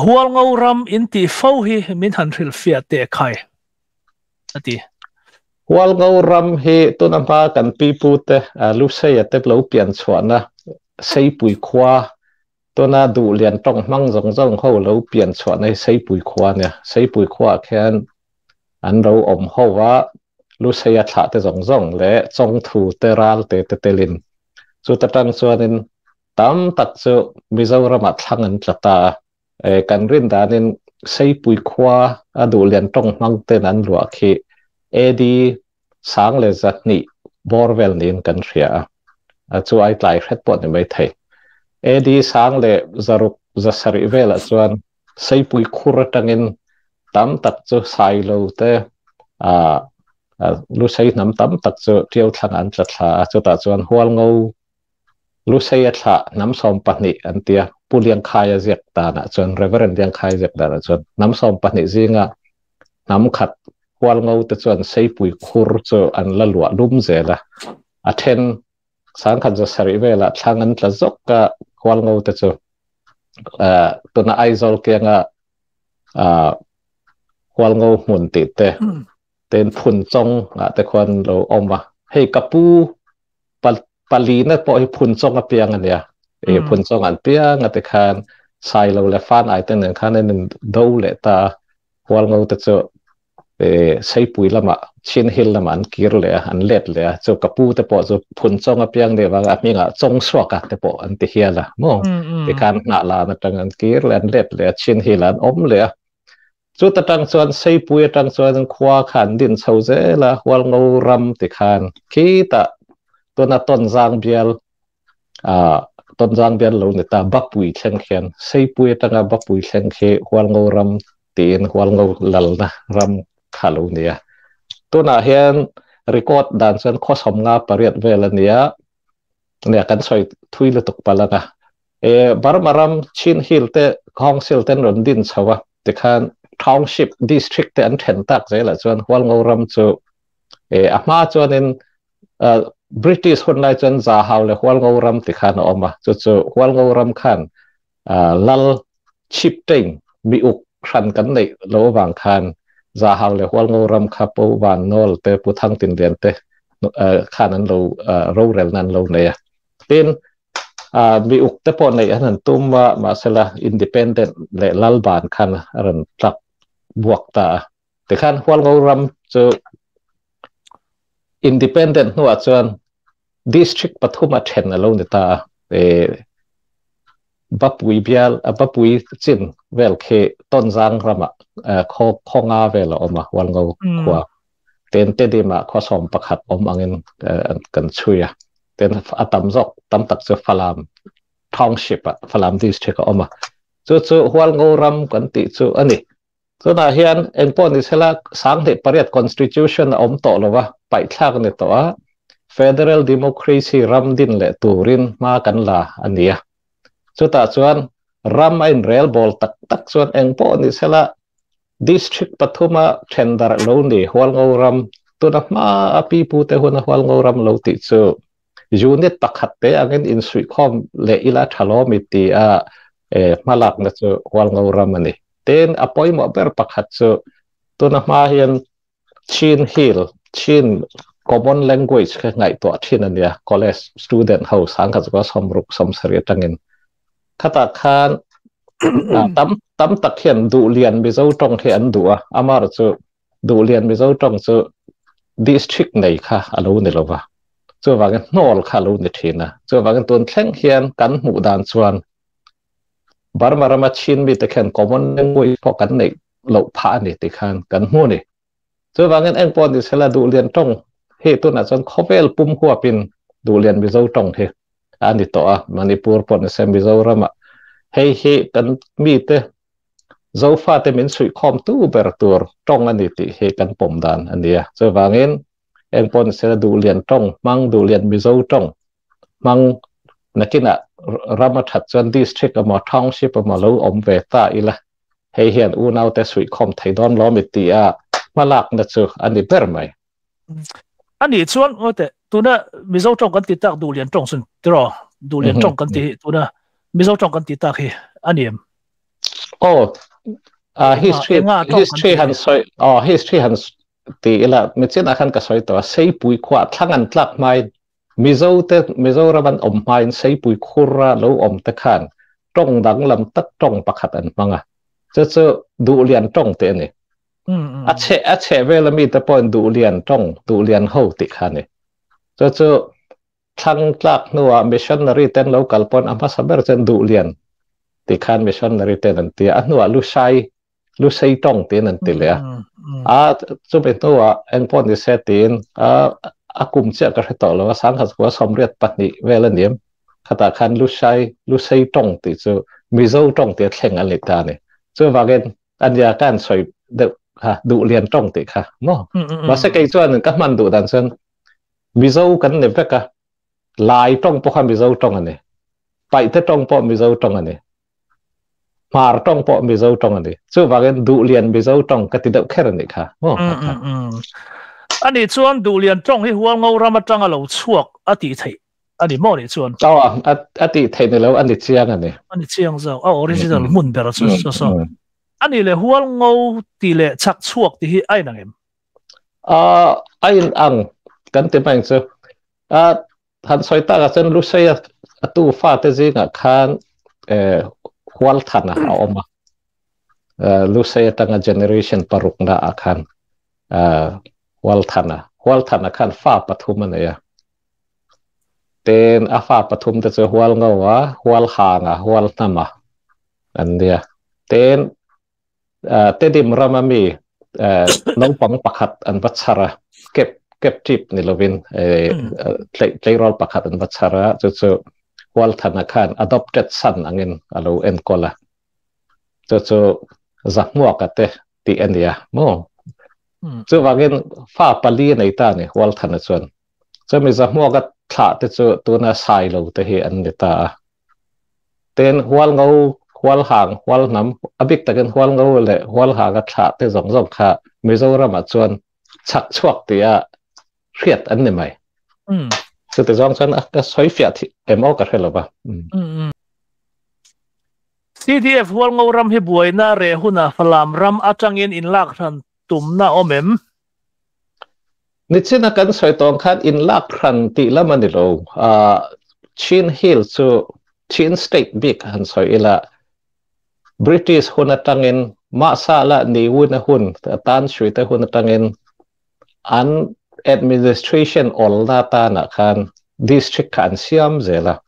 Hualngo ram in ti fo hi min han hrilhfiah teh khai, a ti. Hualngo ram hi tuna hma kan pi pute Luseia te lo pian chhuahna Seipui khua, tuna Duhlian tawng hmang zawng zawng ho lo pian chhuahna hi Seipui khua a nia. Seipui khuaah khian an lo awm ho a, Luseia thlah te zawng zawng leh Chawngthu te ral te te telin. Chuta tang chuanin Tam tak chu Mizoramah thlang an tla ta a, kan rin danin Seipui khua a duhlian tawng hmang ten an luah khi AD 1002 bawr vel niin kan hria a, chu ai tlai hret pawh ni mai thei. AD 1067 velah chuan Seipui khur atangin tam tak chu Sailo te Lusei hnam tam tak chu Tiau thlangah an tla thla a, chutah chuan Hualngo Lusei a thlah hnam 12 an ti a, Pu Liangkhaia ziak danah chuan, Reverend Liangkhaia ziak danah chuan hnam 12 zinga hnam khat Hualngo te chuan Seipui khur chu an la luah lum zel a, a then 1700 velah thlang an tla zawk a Hualngo te chu tuna Aizawl kianga Hualngo hmun tih te ten phun chawng ah te khuan lo awm a, hei ka pu palina pawh hi phun chawng a piang a nia e phun chawng an piang a te khan sai lo le fan ai te nen khan an in do leh ta Hualngo te chu e Seipui lama Chin Hill lama an kir leh a an let leh a chu ka pu te pawh chu phun chawng a piang leh wanga a hmingah chawng suak a te pawh an ti hial a maw ti khan hnah lan atang an kir leh an let leh a Chin Hill an awm leh a Chuta tang chuan Seipui atang chuan khua kha an din chho zel a, Hualngo ram ti khan khitah tuna Tawnzang bial ah Tawnzang bial lo ni ta Bapui thleng khian Seipui atanga Bapui thleng khi Hualngo ram tiin Hualngo lalna ram kha lo ni a. Tunah hian record dan chuan khaw 58 vel a ni a, nia kan sawi thui lutuk palh ang a. E Burma ram Chin Hill te Council ten rawn din chho a tikhan township district te an then tak zelah chuan Hualngo ram chu e a hma chuanin British hun lai chuan Zahau leh Hualngo ram tikhan a awm a chu chu Hualngo ram khan lal chieftain mi uk hran kan neih lo avang khan Zahau leh Hualngo ram kha Pu Van Nawl te Pu Thang Tin Lian te khan an lo rorel nan lo nei a tin mi uk te pawh neih an han tum a mahsela independent leh lal ban khan a rawn tlak buak ta a tikhan Hualngo ram chu independent hnuah chuan district pathum a then a lo ni ta a e Bapui bial a Bapui chin vel khi Tonzang rama khaw khawnga vel a awm a Hualngo khua Ten Tedim ah khua 11 awm angin kan chhui a. Ten a tam zawk tam tak chu Falam Township ah Falam District a awm a. Chu chu Hualngo ram kan tih chu a ni. Tunah hian engpawh ni sela 2008 Constitution a awm tawh lo a, paihthlak a ni tawh a. Federal Democracy ram din leh turin hma kan la a ni a. Chutah chuan ram a inrelbawl tak tak chuan engpawh ni sela District pathuma then darh lo ni Hualngo ram tuna hma a pi pute huna Hualngo ram lo tih chu unit pakhat te angin insuihkhawm leh ila tha lawm i ti a hmalakna chu Hualngo ram a ni. Tin, a pawimawh ber pakhat chu tuna hma hian Chin Hill, Chin common language kha ngaihtuah thin a nia, college student ho 1960 70 atangin. Khatah khan tam tam tak hian Duhlian Mizo tawng hi an duh a, amaherawh chu Duhlian Mizo tawng chu district nei kha a lo ni lova, chuvangin hnawl kha a lo ni thin a, chuvangin tun thleng hian kan hmuh dan chuan Burma rama Chin mite khian common language pawh kan neih loh phah a ni tih khan kan hmu a ni. Chuvangin eng pawh ni sela Duhlian tawng hi tunah chuan khawvel pum huapin Duhlian Mizo tawng hi a ni tawh a, Manipur pawh ni se Mizoramah hei hi kan mite Zofate min chhuihkhawmtu ber tur tawng a ni tih hi kan pawm dan a ni a. Chuvangin eng pawh ni sela Duhlian tawng hmang Duhlian Mizo tawng hmang nakinah ram a that chuan district emaw township emaw lo awm ve ta ila hei hian unaute suihkhawm thei dawn lawm i tih a hmalakna chu a ni ber mai. A nih chuan ngawi teh tuna Mizo tawng kan ti tak Duhlian tawng chun tiraw Duhlian tawng kan ti hi tuna Mizo tawng kan ti tak hi a ni em? Aw history history han sawi aw history han ti ila michinah khan ka sawi tawh a Seipui khua thlang an tlak hmain Mizo te Mizoram an awm hmain Seipui khura lo awm te khan tawng danglam tak tawng pakhat an hmang a chu chu Duhlian tawng tih a ni. A chhe a chhe vel ami te pawhin Duhlian tawng Duhlian ho tih kha a ni. Chu chu Thlang tlak hnuah missionary ten lo kal pawn a hmasa ber chuan Duhlian tih khan missionary ten an ti a, a hnuah Lushai, Lusei tawng tiin an ti leh a. A chumi hnuah engpawh ni se tiin a a kum chiah ka hre tawh lo a, sangkhat kua 82 vel a ni em? Khatah khan Lushai, Lusei tawng tih chu Mizo tawng tia thleng an ni ta a ni. Chuvangin ania ka han sawi deuh kha Duhlian tawng tih kha maw? Mahse kei chuan ka hman duh dan chuan Mizo kan ni vek a, Lai tawng pawh kha Mizo tawng a ni. Paihte tawng pawh Mizo tawng a ni. Hmar tawng pawh Mizo tawng a ni. Chuvangin Duhlian Mizo tawng ka ti deuh kher a nih kha. Maw? Ani chuan Duhlian tawng hi Hualngo ram atanga lo chhuak a tih theih a ni maw nih chuan? Aw, a tih theih ni lo, a ni chiang a ni. A ni chiang zawk, a original hmun ber chu saw saw. A nih leh Hualngo tih leh chhak chhuak tih hi a inang em? A in ang kan ti mai chu a han sawi tak ah chuan Lusei a tu fate zingah khan Hualthana a awm a Lusei atanga generation parukna ah khan Hualthana Hualthana khan fa pathum a nei a ten a fa pathum te chu Hualngoa Hualhanga Hualhnama an nia ten Tedim rama mi naupang pakhat an va chhar a, kep kep trip ni lovin tleirawl pakhat an va chhar a, chu chu Hualthana khan adopted son angin a lo enkawl a, chu chu Zahmuaka te tih a nia maw? Chuvangin fa pali a nei ta a ni Hualthana chuan. Chumi Zahmuaka thlah te chu tuna Sailo te hi an ni ta a. Tin, Hualngo, Hualhang, Hualhnam, a bik takin Hualngo leh Hualhanga thlah te zawng zawng kha Mizoramah chuan chhak chhuak tia hriat an ni mai. Chute zawng chuan ka sawi fiah thih em aw ka hre lo va. CDF Hualngo ram hi buaina reh hunah Falam ram atangin inlak hran tumna awm em? Nichina kan sawi tawng khan inlak hran tih lam a ni lo. Chin Hill chu Chin State bik han sawi ila British hun atangin mahsa la ni win a hun tan shui te hun atangin an administration awl na tanah khan district kha an siam zel a.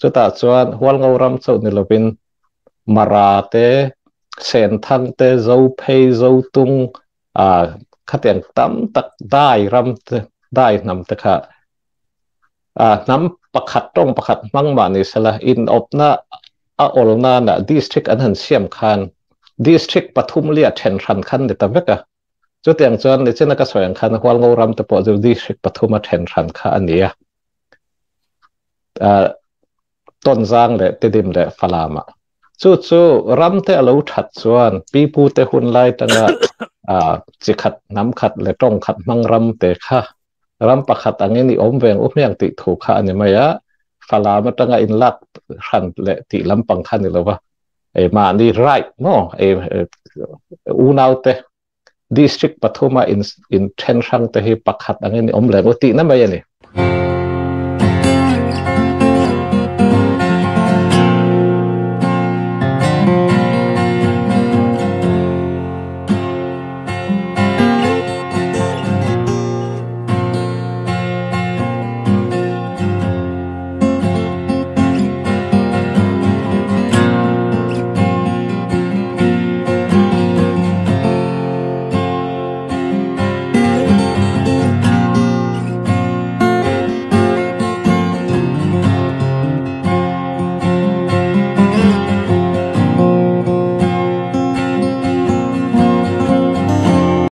Chutah chuan Hualngo ram chauh ni lovin Mara te, Senthang te, Zophei, Zotung, a khatiang tam tak dai ram te dai hnam te kha a hnam pakhat tawng pakhat hmang mah ni sela in awpna a awlna na district an han siam khan district pathum lia then hran khan ni ta vek a chutiang chuan nichina ka sawi ang khan Hualngo ram te pawh chu district pathum a then hran kha a ni a Tonzang leh Tidim leh Falam ah. Chu chu ram te a lo that chuan pipu te hun lai tanga chi khat hnam khat leh tawng khat hmang ram te kha ram pakhat angin i awm veng u hmiang tih thu kha a ni mai a, Falam atanga in lak hran leh tih lampang kha a ni lo va, ei mahni right maw ei unau te district pathuma in then hrang te hi pakhat angin i awm leh u tihna mai a ni.